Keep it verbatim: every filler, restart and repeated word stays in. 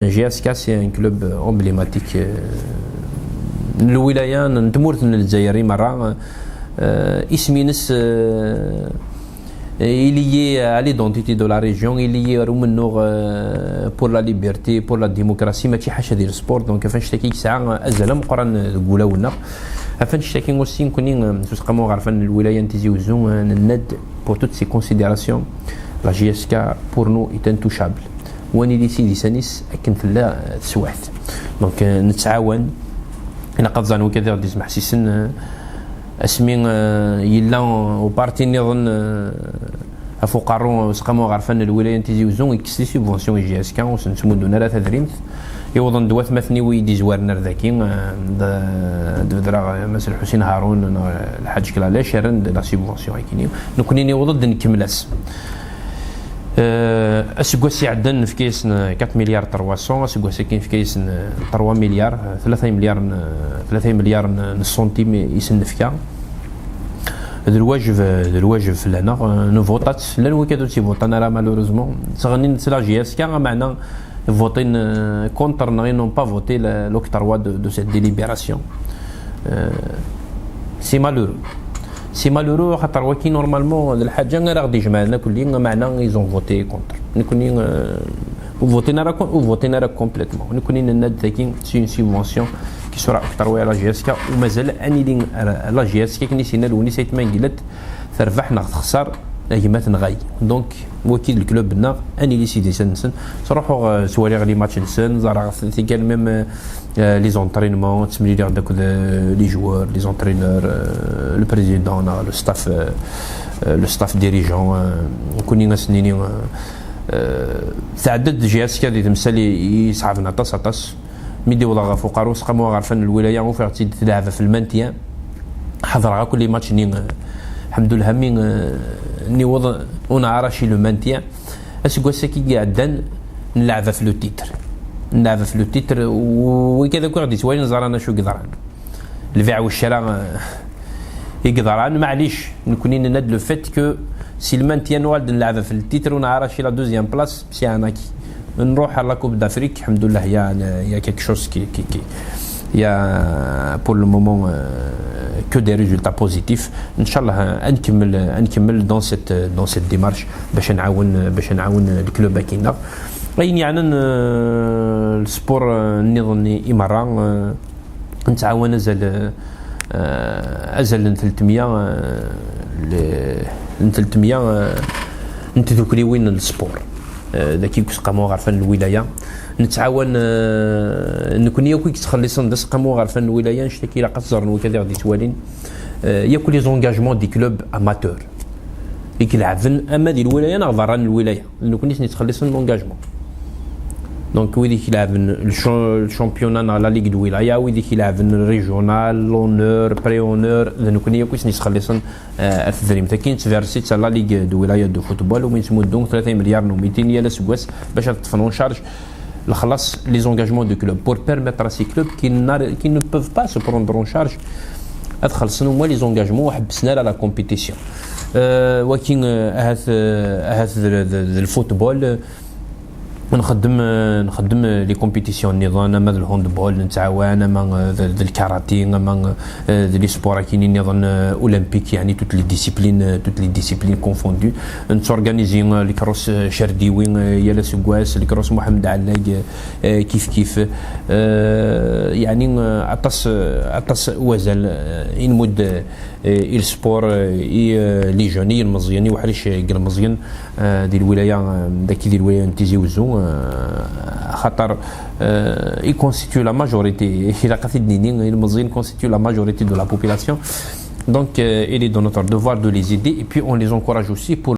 J S K, c'est un club emblématique, euh, n lwilaya, n tmurt n Lezzayer i merra. Euh, isem-ines, euh, il y est à l'identité de la région, il y est ar umennuɣ, euh, pour la liberté, pour la démocratie, mačči ḥaca di le sport. Donc, ɣef annect-agi yesɛa azal ameqqran deg wulawen-nneɣ. Ɣef annect-agi aussi, nekkni, euh, s useqqamu aɣerfan n lwilaya n Tizi Uzzu, euh, nenna-d, pour toutes ces considérations, la J S K pour nous est intouchable. Win yellan s idisan-is akken tella, euh, teswiɛt. Donc, euh, nettɛawan. Ilaq ad ẓren wigad i ɣ-d-yesmeḥsisen, euh, asmi, euh, yella uparti nniḍen, euh, ɣef uqerru useqqamu aɣerfan n lwilaya n Tizi Uzzu, yekkes les subventions i J S K, ur sen-ttmuddun ara tadrimt. Iwḍen-d watmaten-iw i d-izwaren ar daki, euh, d-, d-bedreɣ, euh, Mass Lḥusin Harun, neɣ Lḥaǧ Klalac, rran-d la subvention akini. Nekkni niweḍ-d nkemmel-as. Euh, aseggas iɛeddan nefka-yasen quatre milliards trois cents, aseggas-agi nefka-yasen, euh, trois milliards, euh, tlata imelyar n, tlata imelyar n, n ṣṣuntim i sen-nefka. D lwajeb, d lwajeb fell-aneɣ, euh, nvuṭa-tt. Llan wigad ur tt-ivuṭan ara, malheureusement. Ttɣennin s la J S K, ameɛna votin, euh, contre, neɣ ils n'ont pas voté le, l'octroi de, de cette délibération. Euh, c'est malheureux. C'est malheureux, xaṭer waki, normalement, d lḥaǧa ara ɣ-d-ijemɛen akk-, meɛna ils ont voté contre. Nekkni, euh, ur votin ara con-, ur votin ara complètement. Nekkni nenna-d tagi, c'est une subvention qui sera octroyée à la J S K, u mazal ad nili ar la J S K, akken i s-yenna Lewnis Ayt Mengellat, terbeḥ neɣ texṣer, a gma tenɣa-yi. Donc, waki d le club-nneɣ, ad nili s idisan-nsen. Ttruḥuɣ, euh, ttwaliɣ les matchs-nsen, ẓerreɣ tikkal même, euh, euh, les entraînements, ttemliliɣ-d akked, euh, les joueurs, les entraîneurs, euh, le président, neɣ le staff, euh, euh, le staff dirigeant, euh, nekkni ad s-nini, euh, euh, tɛedda-d J S K di temsal i, i yesɛaben aṭas, aṭas. Mi d-iwḍeɣ ɣef uqerru useqqamu aɣerfan n lwilaya, ufiɣ-tt-id tleɛɛeb ɣef le maintien. Ḥeḍreɣ akk les matchs-nni, euh, lḥemdullah, mi, euh, niweḍ, on a arraché le maintien. Aseggas-agi i iɛeddan, nleɛb ɣef le titre. Nleɛb ɣef le titre, u wigad akk i ɣ-d-ittwalin ẓran acu i yeḍran. Lbiɛ u ccra, euh, i yeḍran, maɛlic, nekkni nenna-d le fait que si le maintien nuɣal-d nleɛb ɣef le titre, on a arraché la deuxième place, c'est un acquis. Nruḥ à la Coupe d'Afrique, alhamdoulilah, il y a, il y a quelque chose qui, qui, qui, il y a pour le moment, euh, que des résultats positifs. Inchallah, euh, à nkemmel, à nkemmel dans cette, dans cette démarche, باش نعاون، باش نعاون le club akini. Ayen yeɛnan, euh, le sport, euh, nniḍen i, i merra, euh, nettɛawan azal, euh, azal n telt mya, euh, le, n telt mya, euh, n tdukliwin n le sport. Euh, dagi deg useqqamu aɣerfan n lwilaya. Nettɛawan, euh, nekkni akk i yettxelliṣen d aseqqamu aɣerfan n lwilaya, annect-agi ilaq ad t-ẓren wigad i ɣ-d-ittwalin. Euh, yakk les engagements des clubs amateurs i ileɛben ama di lwilaya neɣ berra n lwilaya. D nekkni i sen-yettxelliṣen l'engagement. Donc, wid i ileɛben le cha-, le championnat neɣ la ligue de wilaya, wid i ileɛben le régional, l'honneur, pré-honneur, d nekkni akk i sen-yettxelliṣen, euh, ar tedrimt-agi. Nettversi-tt ar la ligue de wilaya de football, umi nettmuddu tlata imelyar n umitin yal aseggas bac ad ṭṭfen en charge lexlaṣ, les engagements du club, pour permettre à ces clubs qui n'a-, qui ne peuvent pas se prendre en charge ad xellṣen au moins les engagements, ur ḥebbsen ara la compétition. Euh, waki, euh, ahat, euh, ahat d, d, d le football, euh, nxeddem, euh, nxeddem, euh, les compétitions nniḍen, ama d le handball nettɛawan, ama, euh, d, d le karaté, ama, euh, d les sports akini nniḍen, euh, olympiques, yeɛni toutes les disciplines, euh, toutes les disciplines confondues. Nettorganizi, euh, le cross, euh, Cerdiwi, euh, yal aseggas, le cross Mohamed Allag, euh, kif kif. Euh, yeɛni, euh, aṭas, euh, aṭas n wazal, euh, i nmudd, euh, i le sport, euh, i, euh, les jeunes, i yilmeẓyen, i uḥric, euh, n yilmeẓyen, euh, di lwilaya, euh, dagi di lwilaya n Tizi Uzzu, euh, axaṭer, euh, i constitue la majorité, ilaq ad t-id-nini, ilmeẓyen constitue la majorité de la population. Donc, euh, il est de notre devoir de les aider et puis on les encourage aussi pour